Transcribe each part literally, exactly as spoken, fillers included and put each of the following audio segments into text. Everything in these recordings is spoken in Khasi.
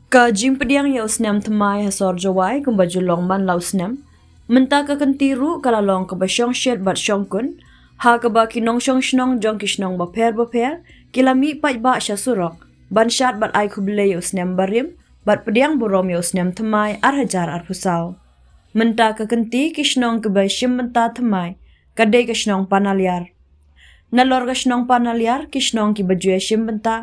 Ka jingpdiang ïa u snem thymmai ha sor Jowai kumba ju long man la u snem. Mynta ka kynti ruh ka la long kaba shongshit bad shongkun, ha kaba ki nongshong shnong jong ki shnong bapher bapher ki la mih paidbah sha surok ban shad bad ai khublei ïa u snem barim bad pdiang burom ïa u snem thymmai ar hajar arphew saw. Mynta ka kynti ki shnong kiba shim bynta thymmai ka dei ka shnong Panaliar. Nalor ka shnong Panaliar, ki shnong kiba ju ïa shim bynta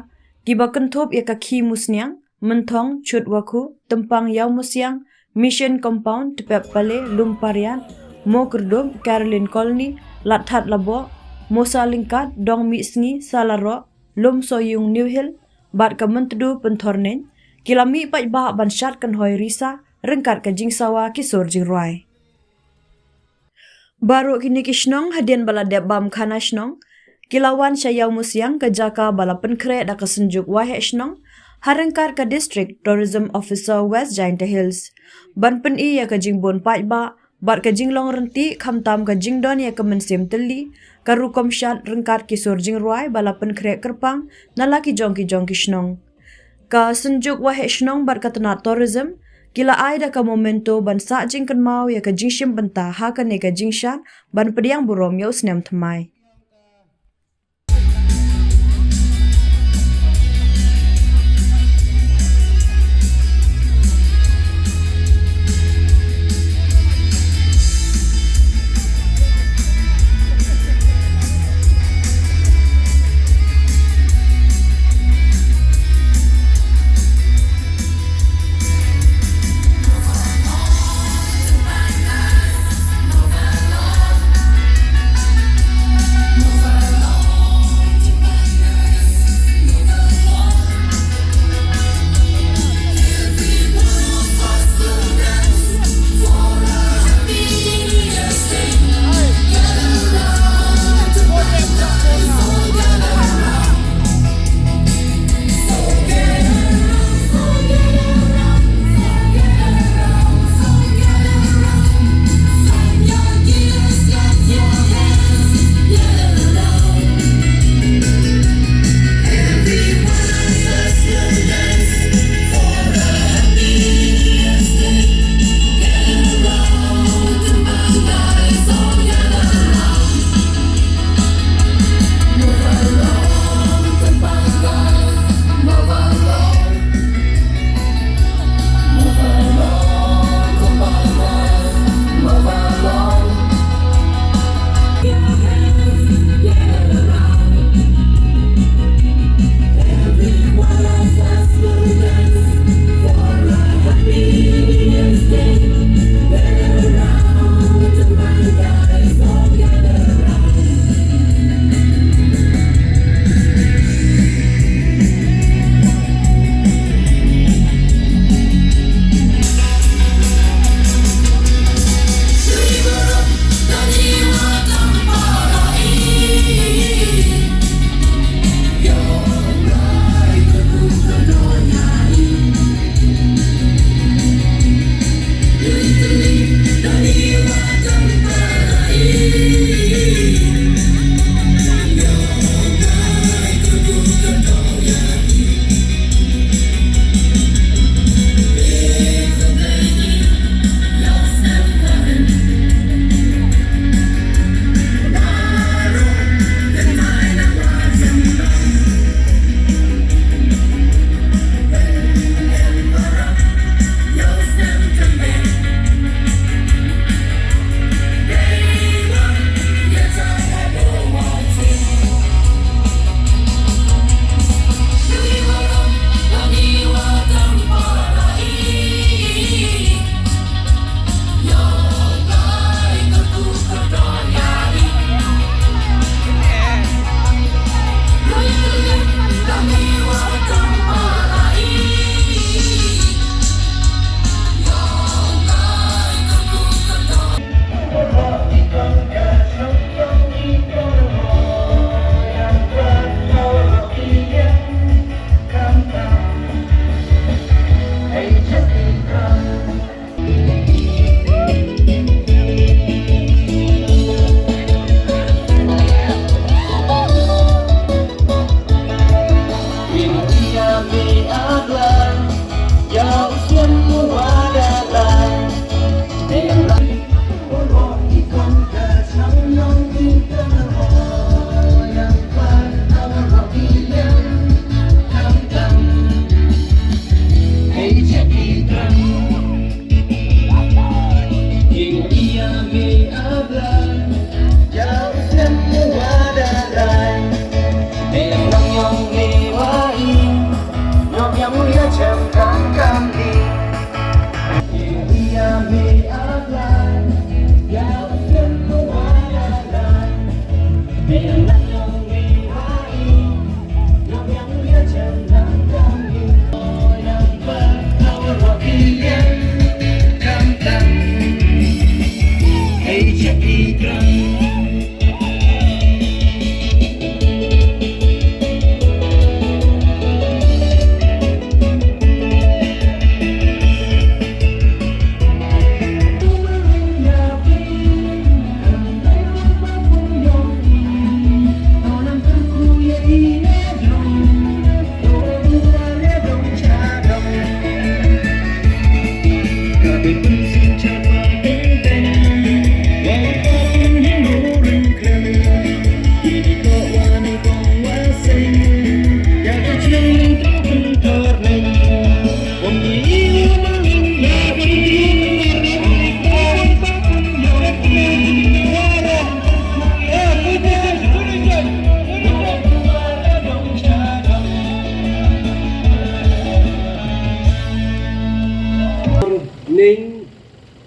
kiba kynthup ïa ka Khi Musniang, Mynthong, Chutwakhu, Tympang Ïawmusiang, Mission Compound, Tpep Pale, Lum Pariat, Mokyrdum, Caroline Colony, Latthat Laboh, Mosa Lyngkat, Dong Mihsngi, Salaroh, Lum Sohiong New Hill, bad ka Myntdu Pynthorneiñ, ki la mih paidbah ban shad kynhoi risa ryngkat ka jingsawa ki sur jingrwai. Baroh kine ki shnong hadien ba la dep bam khana shnong, ki la wan sha Ïawmusiang, ka jaka ba la pynkhreh da ka Synjuk Waheh Shnong ha ryngkat ka District Tourism Officer West Jaintia Hills, ban pyni ïa ka jingbun paidbah bad ka jinglong ryntih, khamtam ka jingdon ïa ka mynsiem tylli, ka rukom shad ryngkat ki sur jingrwai ba la pynkhreh kyrpang na la ki jong ki jong ki shnong. Ka Synjuk Waheh Shnong bad ka tnat Tourism ki la ai da ka memento ban sah jingkynmaw ïa ka jingshim bynta ha kane ka jingshad ban pdiang burom ïa u snem thymmai.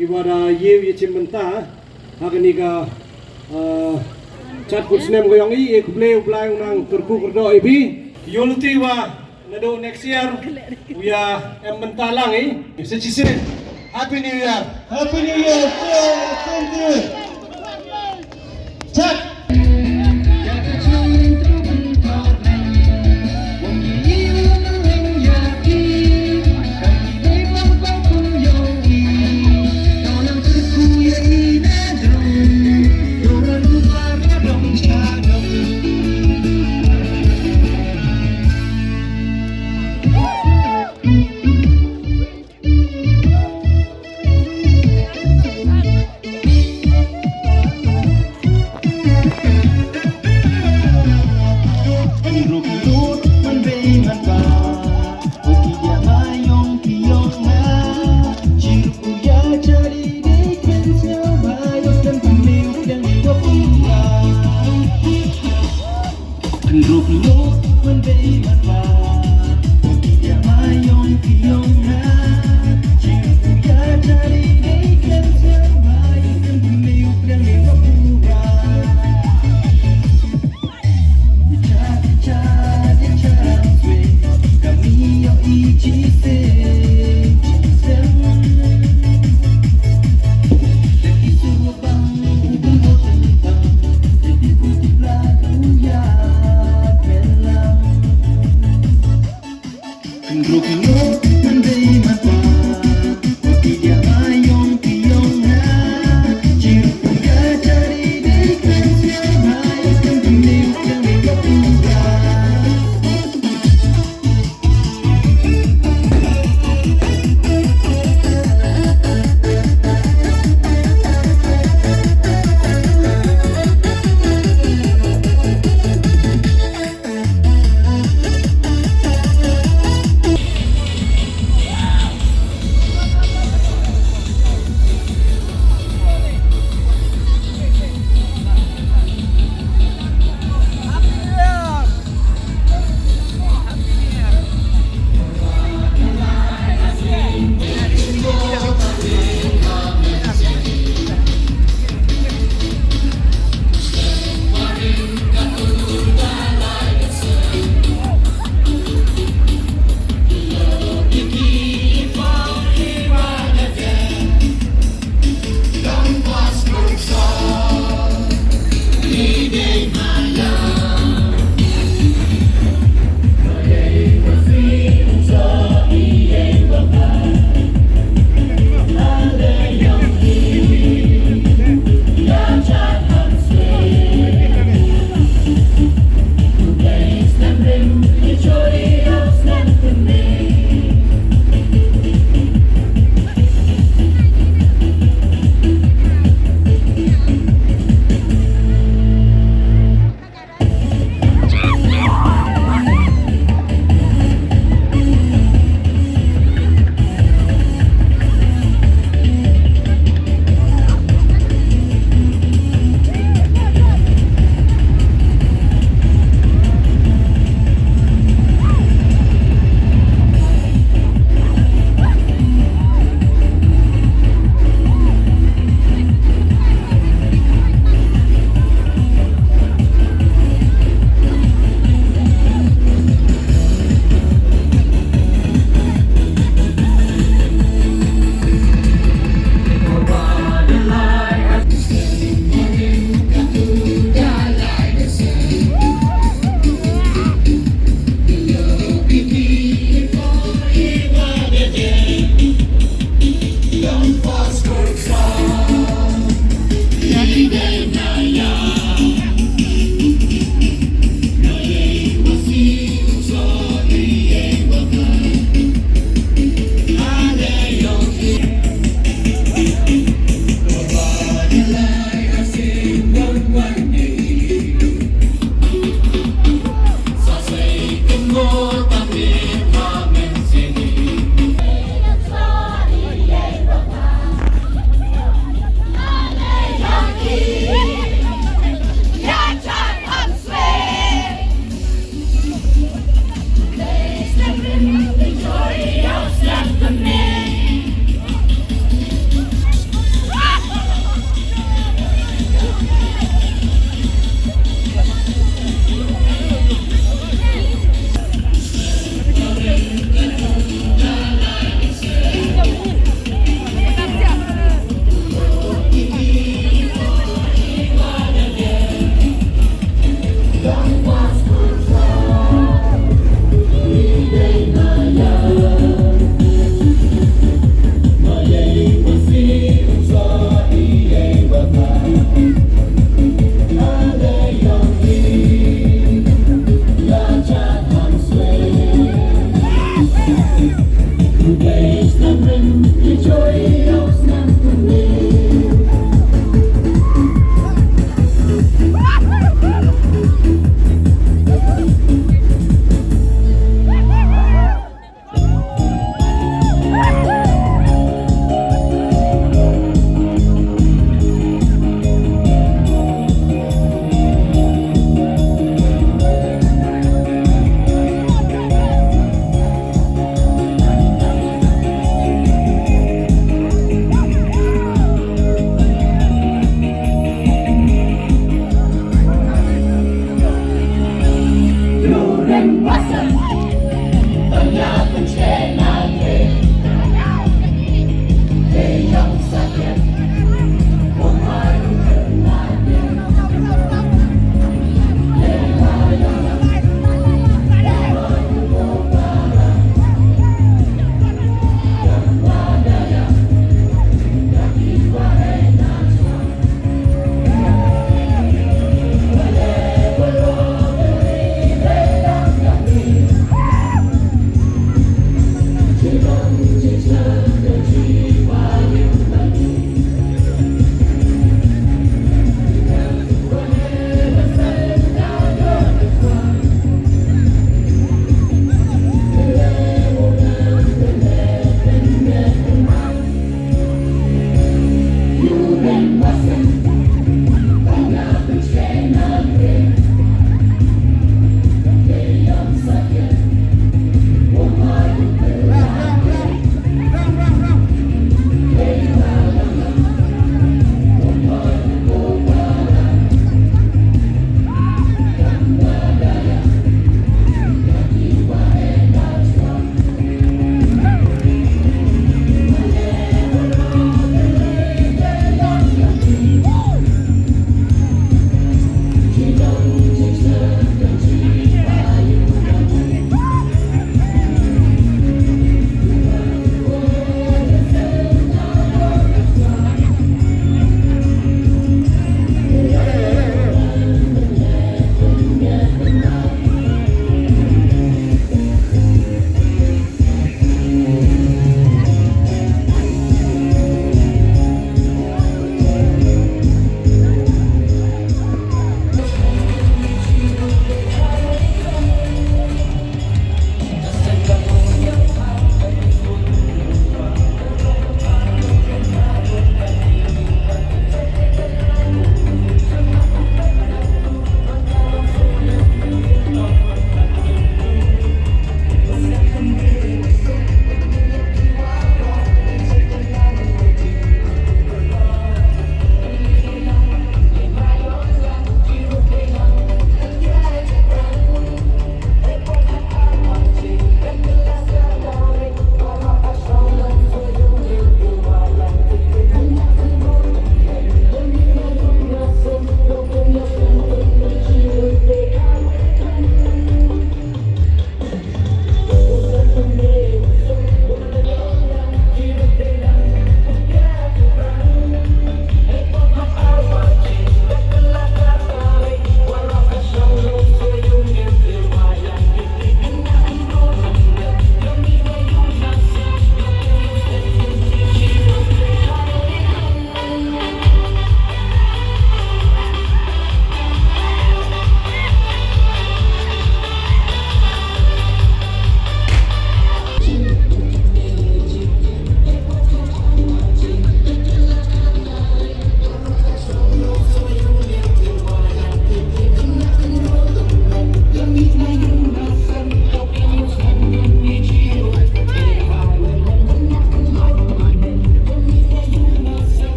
Iwa da ïew ïa chim bynta ha kani ka, ah, chat kut snem ka yong i, e khublei u Blai u nang kyrkhu kyrdoh i bi. Ïoh luti wa naduh next year u ya em bynta lang i. Sa chisien. Happy New Year. Happy New Year. Thank you. Chat.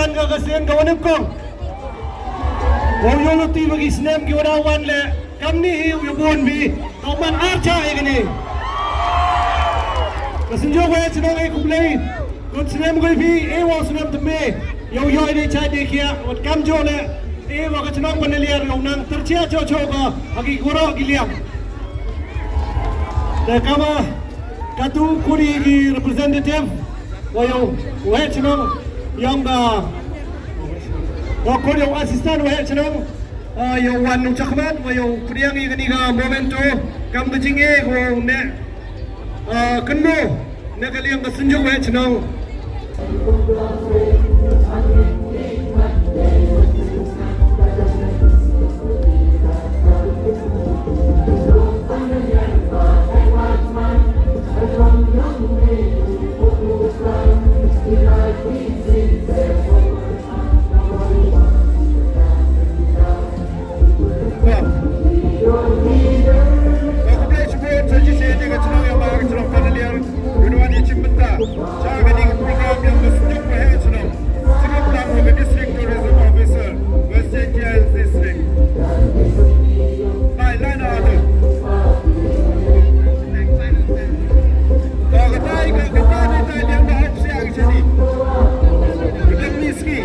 Ka ka sien ka wa nyngkong. Wa u ïoh luti ba ki snem ki wa da wan leh. Kam ni hi u ïa bun bi. Ka u man ar cha ïa kane. Ka Synjuk Waheh Chnong e khublei. Kut snem ko i phi e wa snem te me. Ïa u ïoh i dei cha i dei khiah. Wat kam jooh leh. E wa ka chnong Panaliar ïa u nang tyrchia choh choh ka. Ha ki guro ki liang. Te kama katu kuni ki representative wa ïa u waheh chnong yong ka, wa kuni ïa u assistant waheh chnong, ah, ïa u wan u chakhmat wa ïa u pdiang ïa kani ka memento kam ka jinge ko ne, ah, kynmo ne ka liang ka Synjuk Waheh Chnong. District Tourism Officer, West Jaintia Hills District. Lai, lai na atu. Ka, ka tai, ka, ka tai, tai, liang da hok siang sini. Ka liang ni ski.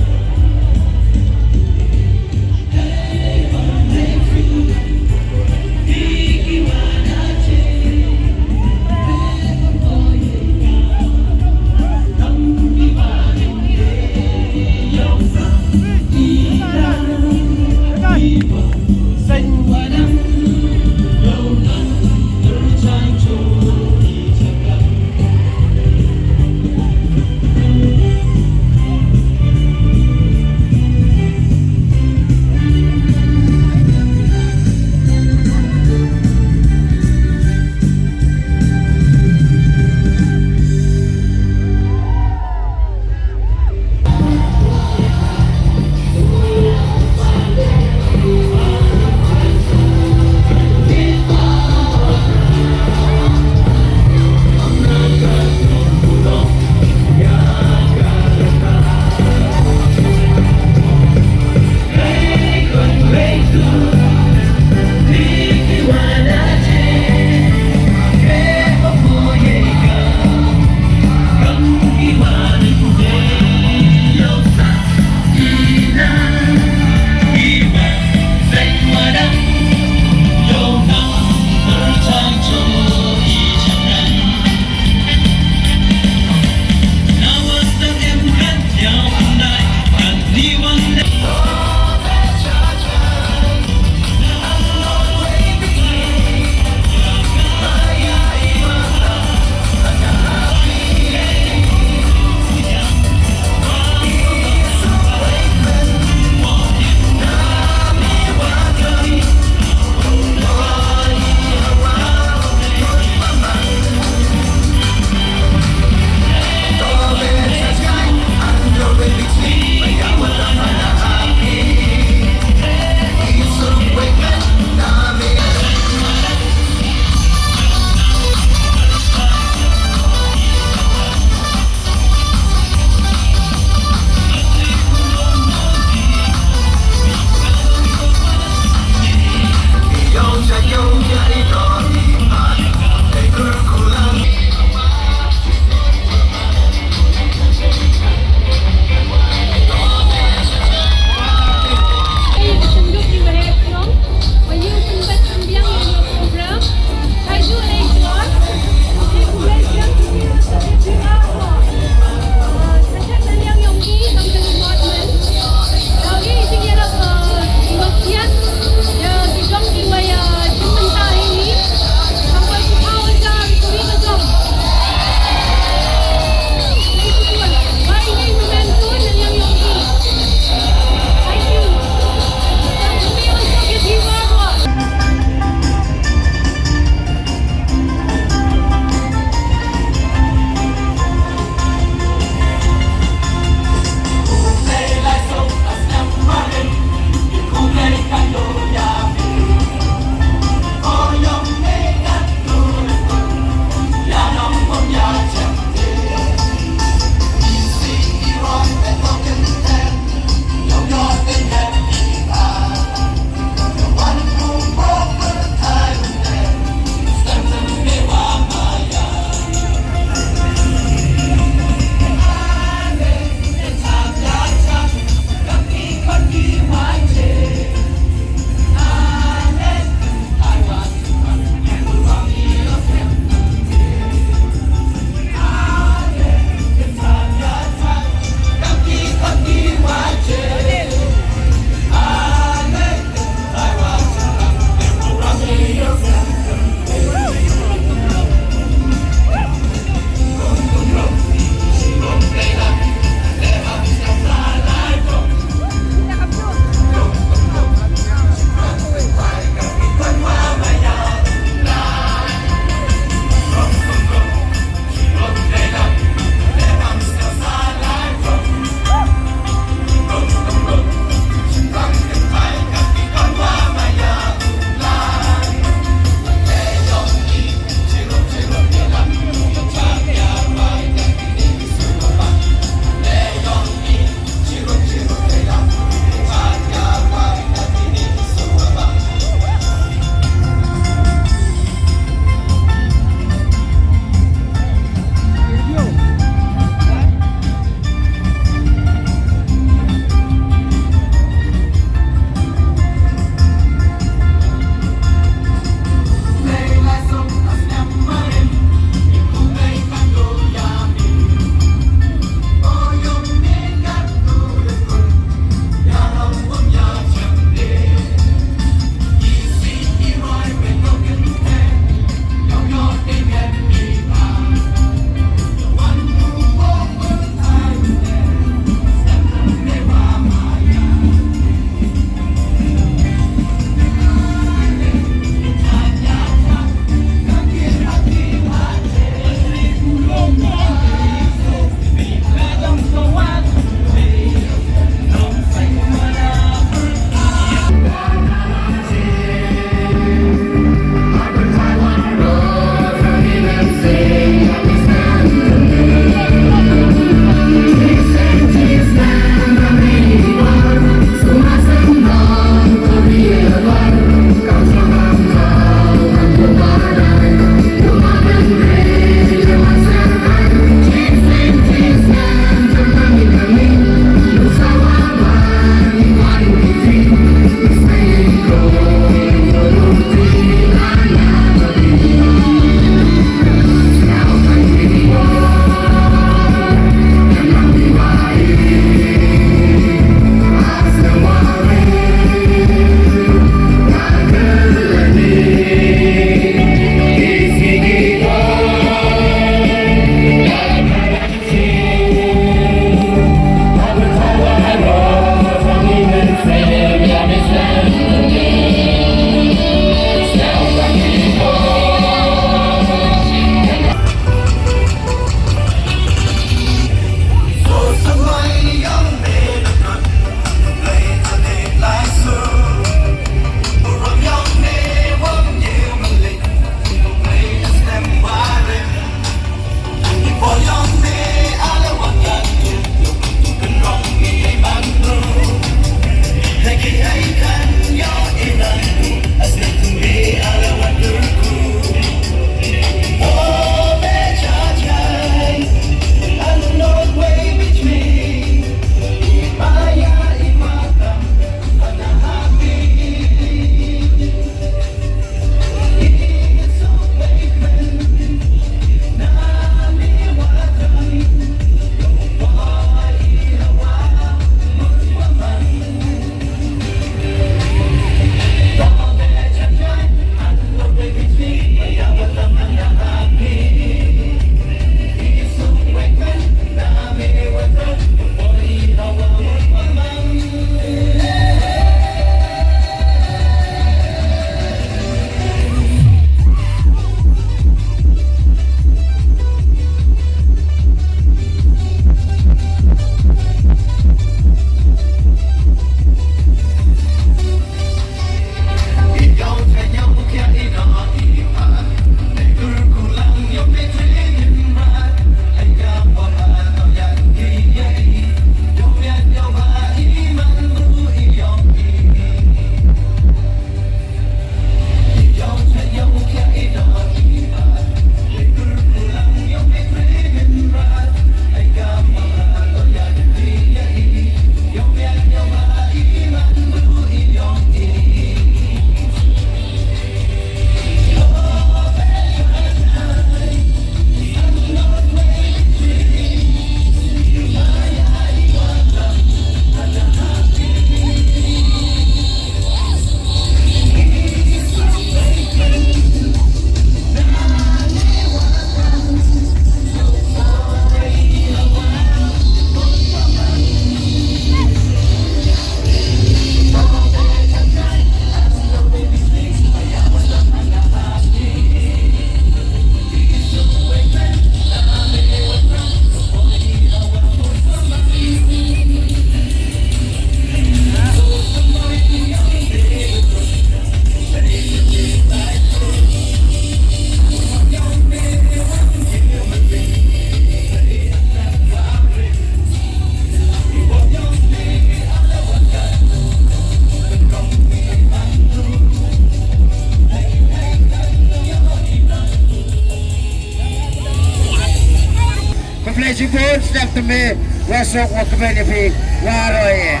Shibun sdang te me, wa suk wa kmen ïa phi, wa roi ïa.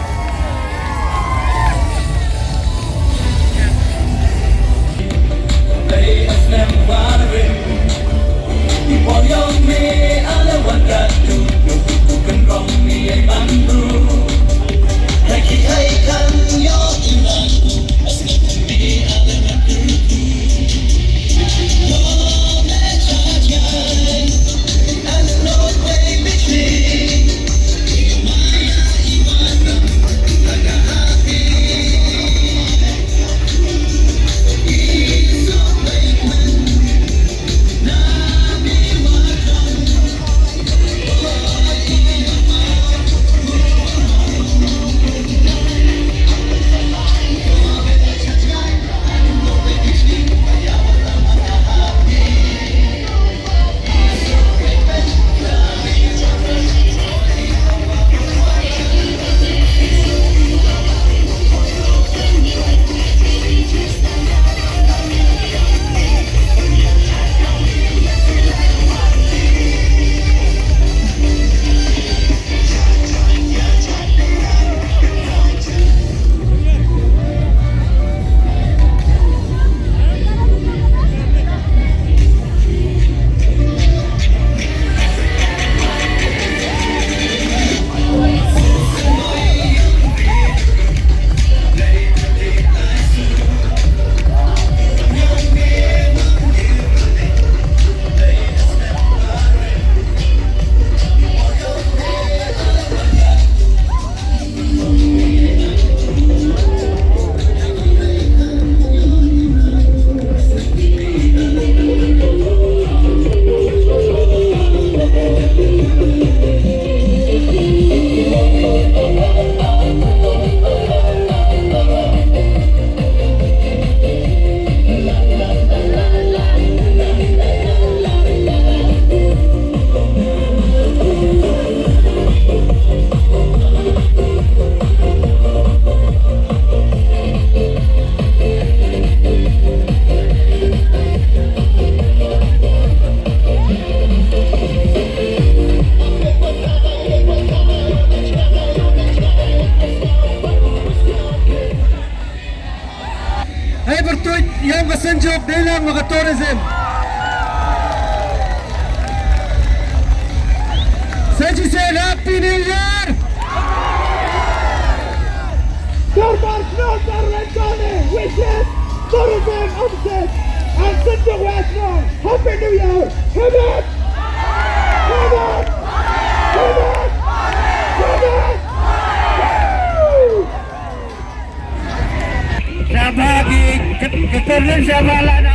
Hei, pyrtuid ïa ka seng jop dei lang ma ka tourism. Seng jop, Happy New Year! Dorbar Shnong Darwin Colony wishes tourism upset and seng jop West Nong Happy New Year! Himmat! Himmat! Himmat! Himmat! Woo! Shaba ki, ki, ki kyrlen shaba la na.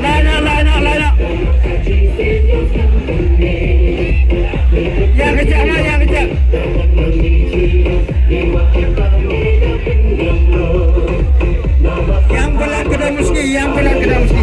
La na, la na, la na. Ïa ka jaka, ïa ka jaka. Ïa ka jaka, ïa ka jaka.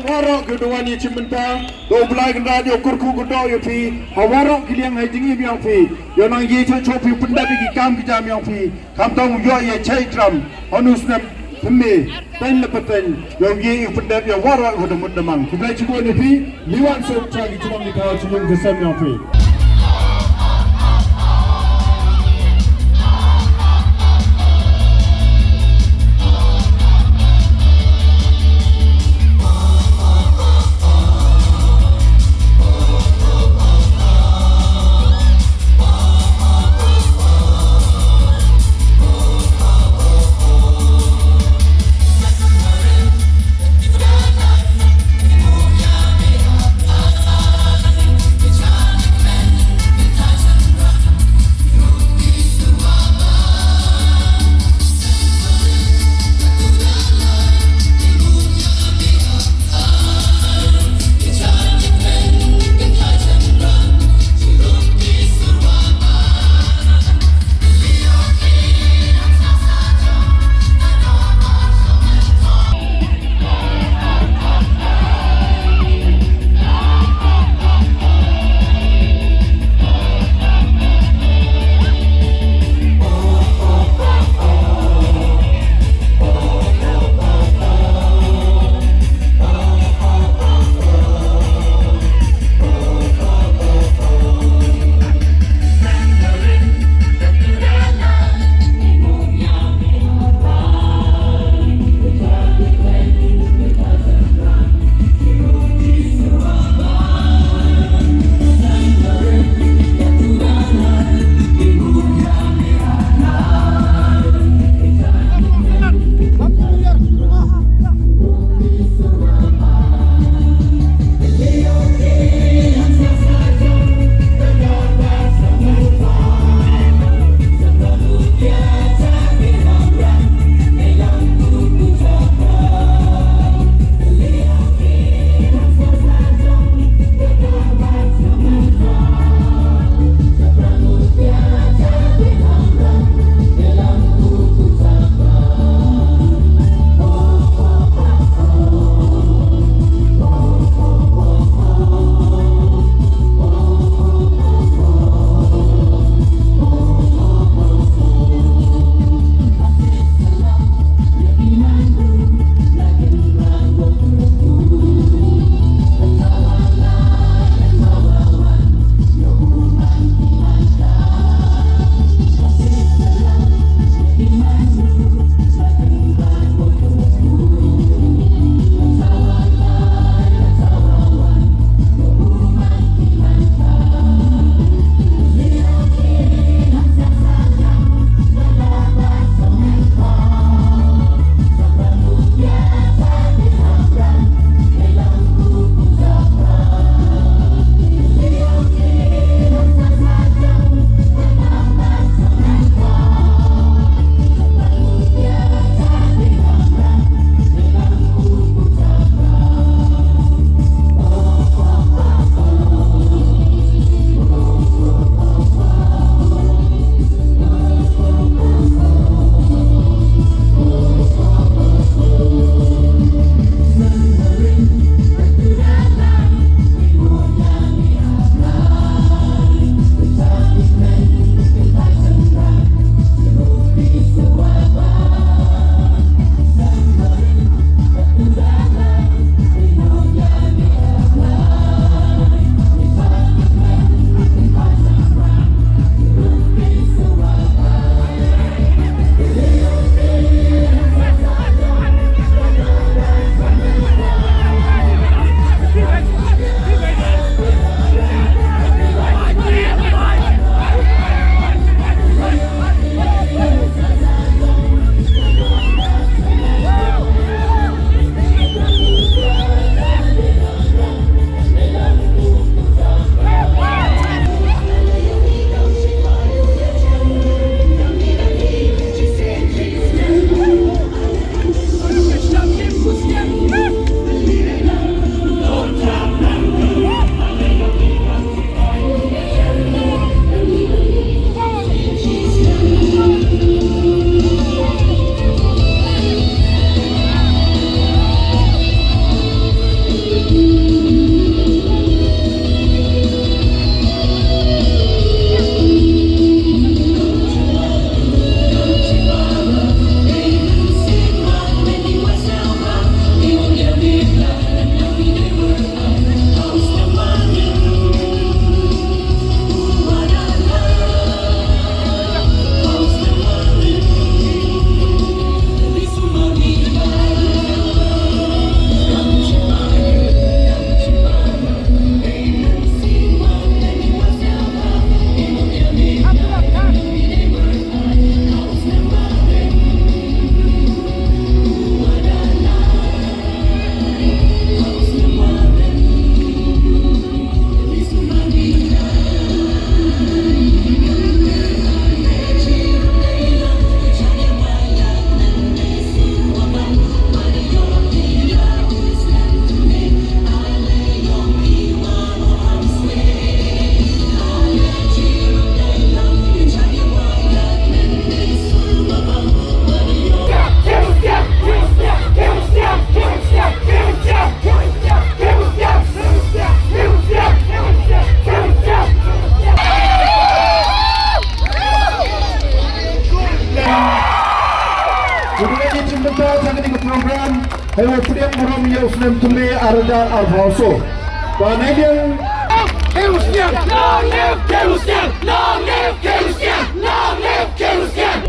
Waroh ki da wan ïa chimbynta, to U Blei Kynrad ïa u kyrkhu kyrdoh ïa phi ha waroh ki liang ha jingim ïa phi. Ïa nang ïa choh choh phi pyndep ïa ki kam ki jam ïa phi. Khamtam u ïoh ïa chai tram ha u snem thymme, teng le pateng, ïa u ïa u pyndep ïa waroh u da mut da mang. Khublei shibun ïa phi. Liwan suk cha ki chnong ki thaw chnong ki sem ïa phi. Hei, u pdiang burom ïa u snem thymme ar hajar arphew saw. Ba nai biang. Long live Kyrgyzstan! Long live Kyrgyzstan! Long live Kyrgyzstan!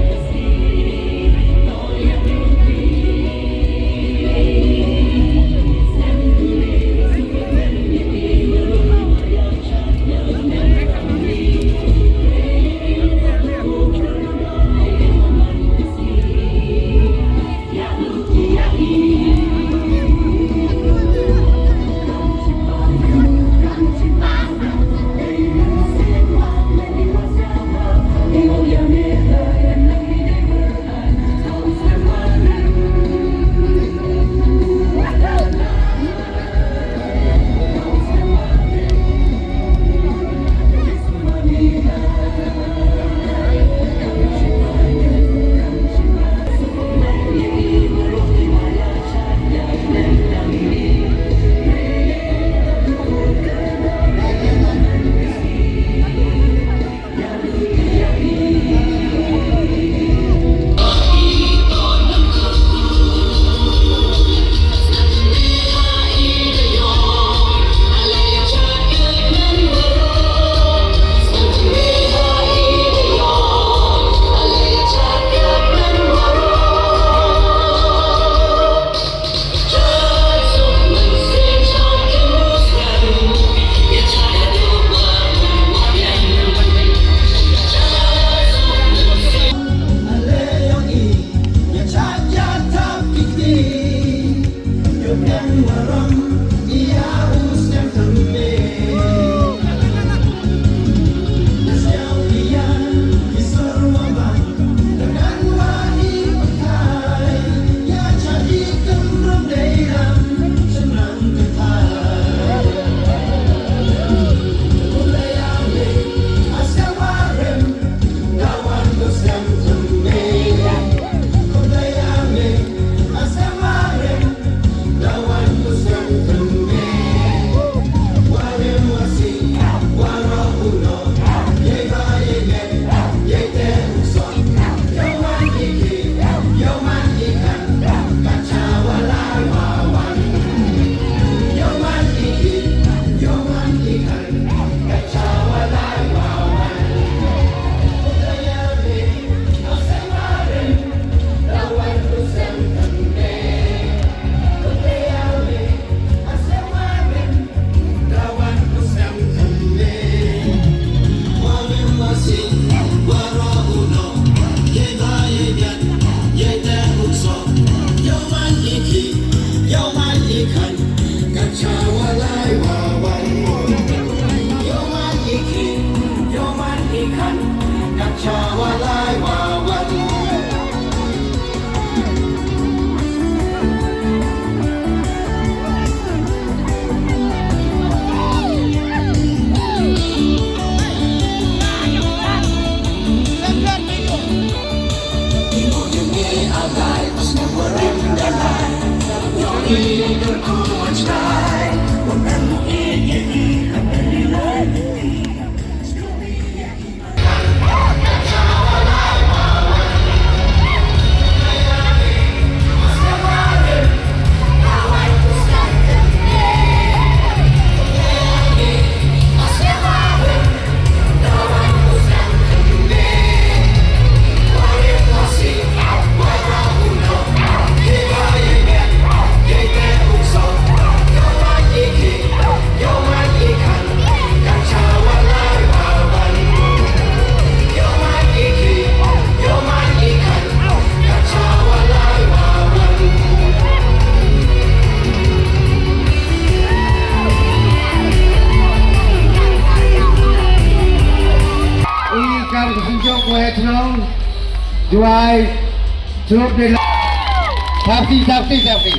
Ï kam ka synjok wa he chnong Jwai. Chup de la. Safety, safety, safety.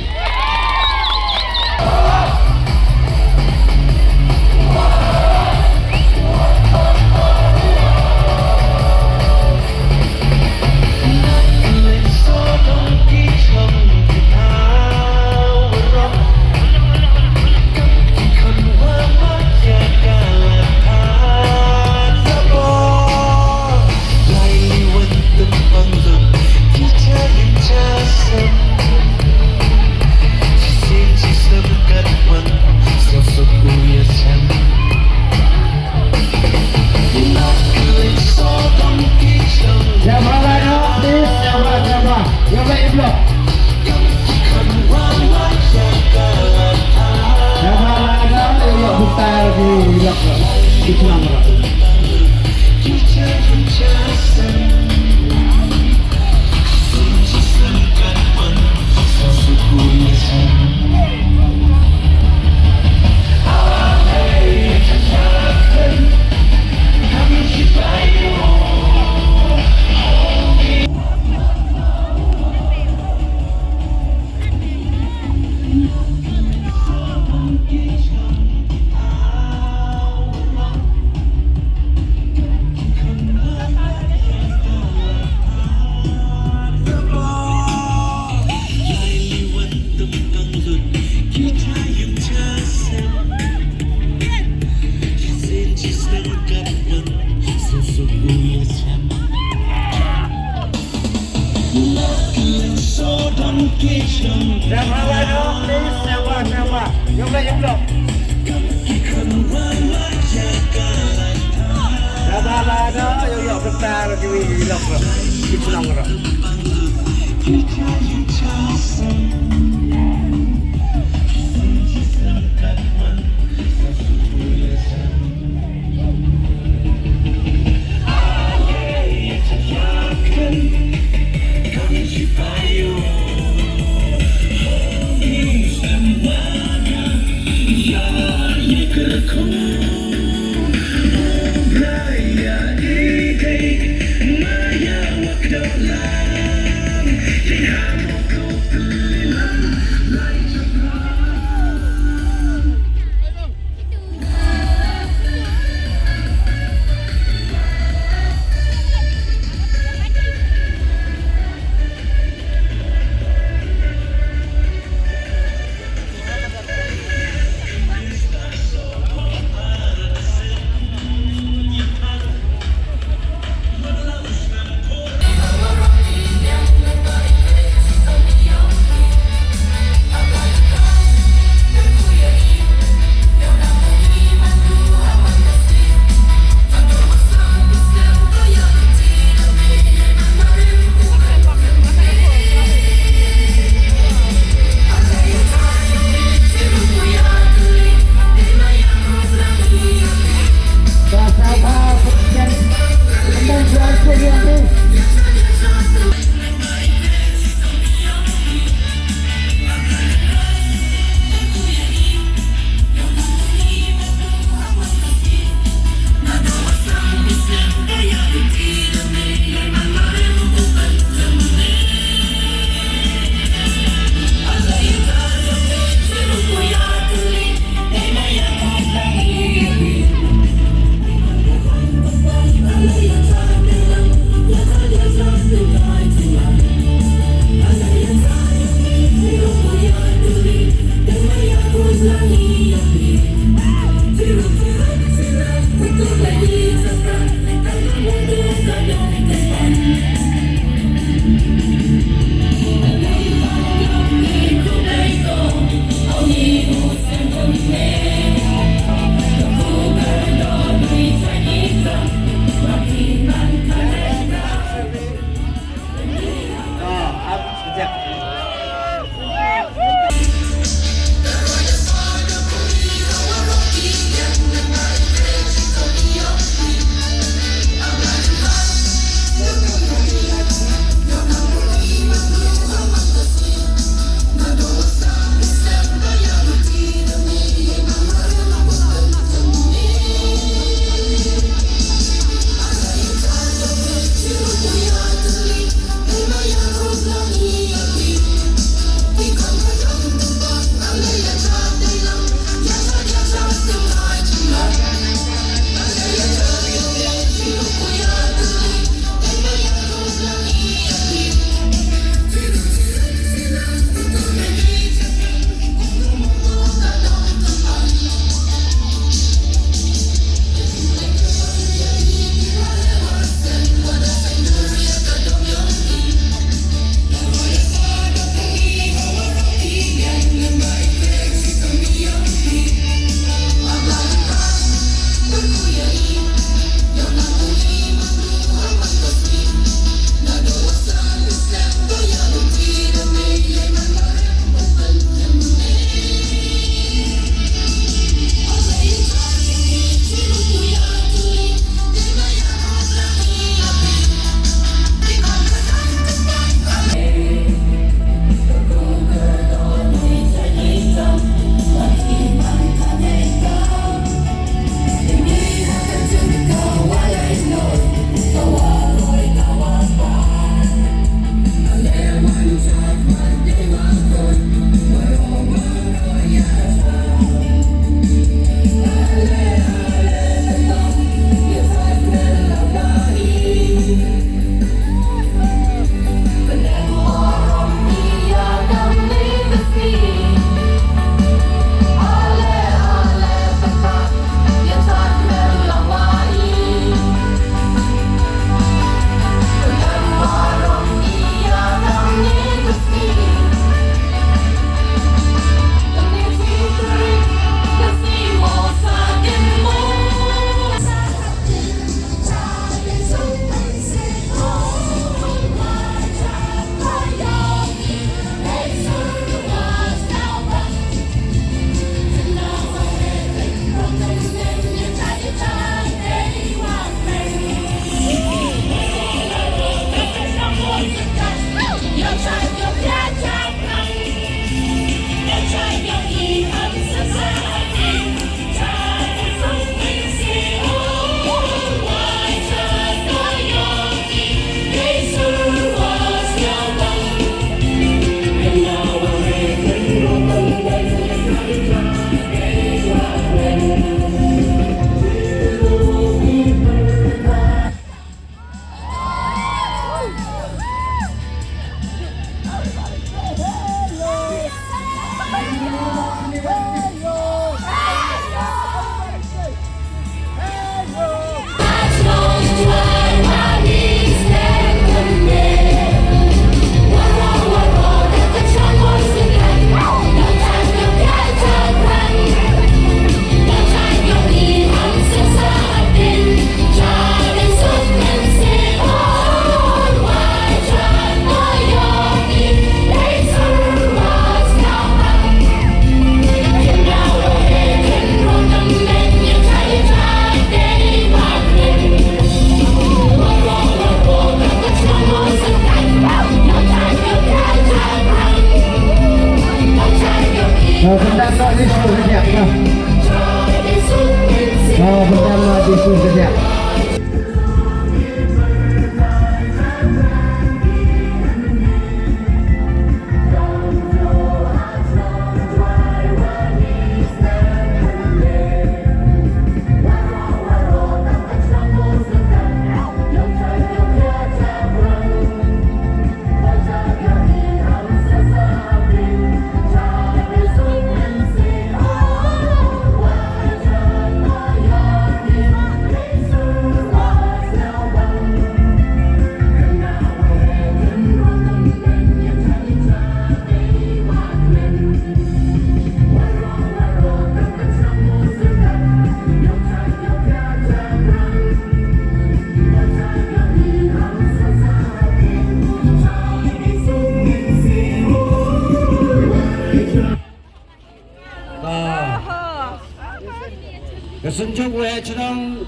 Ka synjuk waheh chnong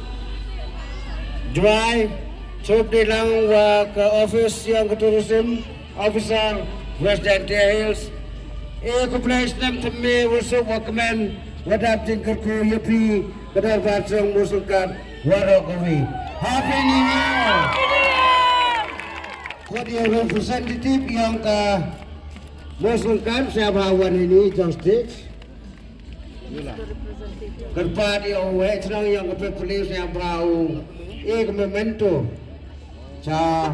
Jwai, sngewbha lang wa ka office yang ka tourism officer West Jaintia Hills. E, khublei snem thymme, wa suk wa kmen, wa dap jingkyrkhu ïa phi, ka dorbar shnong Mawsynkat, waroh kawi. Happy New Year! Khot ïa u representative ïa ka Mawsynkat, sngewbha wan ïa ni jong stage. Kyrpad ïa u waheh chnong ïa ka pyrthei, sngewbha u e ka memento. Cha.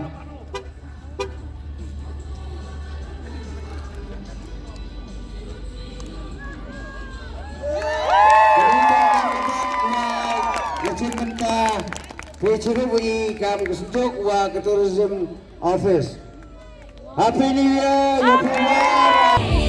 Ka chairman ka, phi chirup ïa kam ka synjuk wa ka tourism office. Happy New Year, everyone!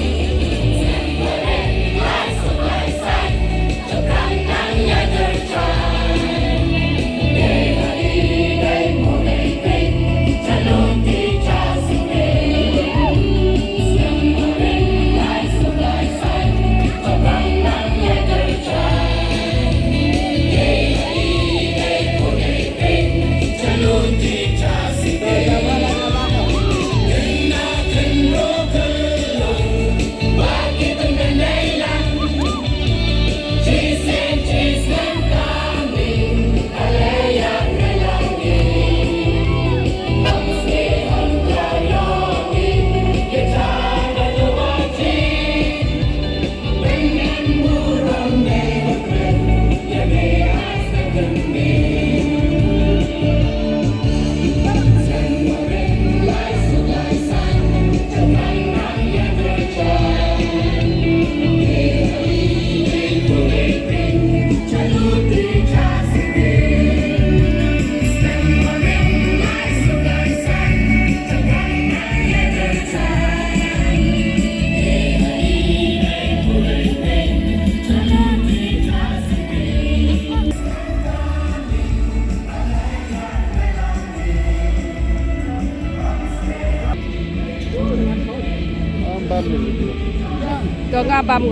Ka nga bam.